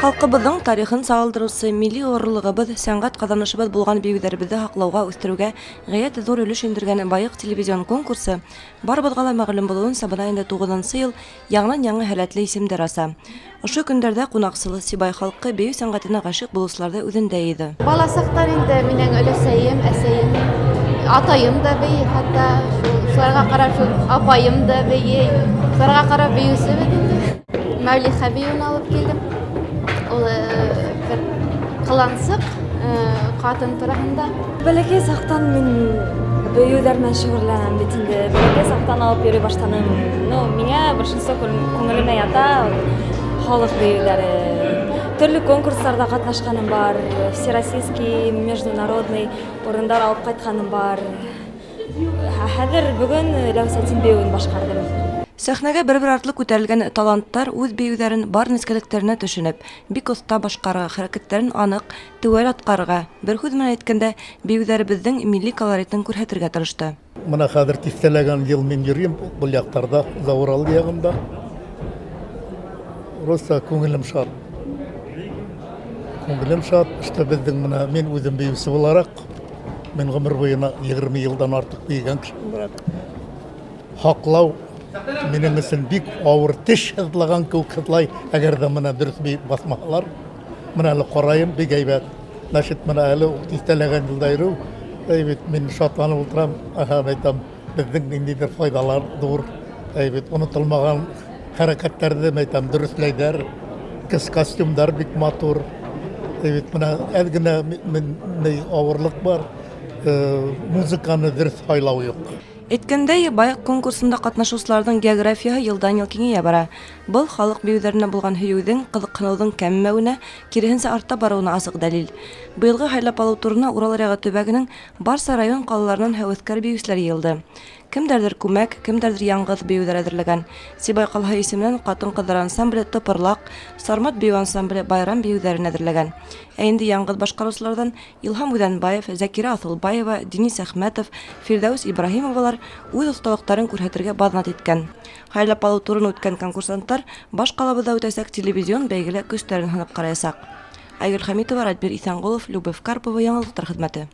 Халҡыбыҙҙың тарихын сағылдырыусы, милли ғорурлығыбыҙ, сәнғәт ҡаҙанышыбыҙ булған бейеүҙәребеҙҙе һаҡлауға, үҫтереүгә ғәйәт ҙур өлөш индергән Байыҡ телевизион конкурсы, барыбыҙға ла мәғлүм булыуынса, бына инде туғыҙынсы йыл яңынан-яңы һәләтле исемдәр аса. Ошо көндәрҙә ҡунаҡсыл Сибай халҡы бейеү сәнғәтенә ғашиҡ булыусыларҙы үҙендә йыйҙы. Бала саҡтан инде минең өләсәйем, әсәйем, атайым да бейей, хатта шул шуларға ҡарап шул апайым да бейей. Шуларға ҡарап бейеүсебеҙ инде. Мәүлихә бейеүен алып килдем. Ул бер ҡылансыҡ ҡатын тураһында. Бәләкәй саҡтан мин бейеүҙәр менән шөғөлләнәм бит инде. Бәләкәй саҡтан алып йөрөй башланым. Ну, миңә большинство күңелемә ята халыҡ бейеүҙәре. Төрлө конкурстарҙа ҡатнашҡаным бар, всероссийский, международный урындар алып ҡайтҡаным бар. Хәҙер бөгөн Ләүсәтин бейеүен башҡарҙым. Сәхнәгә бер-бер артлы күтәрелгән таланттар үҙ бейеүҙәрен бар нескәлектәренә төшөнөп, бик оҫта башҡарырға, хәрәкәттәрен аныҡ, теүәл атҡарырға, бер һүҙ менән әйткәндә, бейеүҙәребеҙҙең милли колоритын күрһәтергә тырышты. Мына хәҙер тиҫтәләгән йыл мин йөрөйөм был яҡтарҙа, Заурал яғында. Просто күңелем шат. Күңелем шат, что беҙҙең мына мин үҙем бейеүсе булараҡ, мин ғүмер буйына 20 йылдан артыҡ бейегән кеше булараҡ, һаҡлау минең өсөн бик ауыр, теш һыҙлаған кеүек һыҙлай, әгәр ҙә мына дөрөҫ бейеп баҫмаһалар. Мына әле ҡарайым, бик һәйбәт. Значит, мына әле тиҫтәләгән йылда йөрөү, әй бит мин шатланып ултырам, аһа, әйтәм, беҙҙең ниндәйҙер файҙалар ҙур, әй бит онотолмаған хәрәкәттәрҙе, әйтәм, дөрөҫләйҙәр. Костюмдар бик матур. Әй бит мына әҙ генә ни ауырлыҡ бар, музыканы дөрөҫ һайлау юҡ. Әйткәндәй, Байыҡ конкурсында ҡатнашыусыларҙың географияһы йылдан-йыл киңәйә бара. Был халыҡ бейеүҙәренә булған һөйөүҙең, ҡыҙыҡһыныуҙың кәмемәүенә, киреһенсә арта барыуына асыҡ дәлил. Быйылғы һайлап алыу турына Урал аръяғы төбәгенең барса район-ҡалаларынан һәүәҫкәр бейеүселәр йыйылды. Кемдәрҙер күмәк, кемдәрҙер яңғыҙ бейеүҙәр әҙерләгән. Сибай ҡалаһы исеменән ҡатын-ҡыҙҙар ансамбле Тыпырлаҡ, Сармат бейеү ансамбле Байрам бейеүҙәрен әҙерләгән. Ә инде яңғыҙ башҡарыусыларҙан Илһам Үҙәнбаев, Зәкирә Аҫылбаева, Денис Әхмәтов, Фирҙәүес Ибраһимовалар үҙ оҫталыҡтарын күрһәтергә баҙнат иткән. Һайлап алыу турын үткән конкурсанттар баш ҡалабыҙҙа үтәсәк телевизион бәйгелә көстәрен һынап ҡараясаҡ. Айгөл Хәмитова, Радмир Иҫәнғолов, Любовь Карпова, яңылыҡтар хеҙмәте.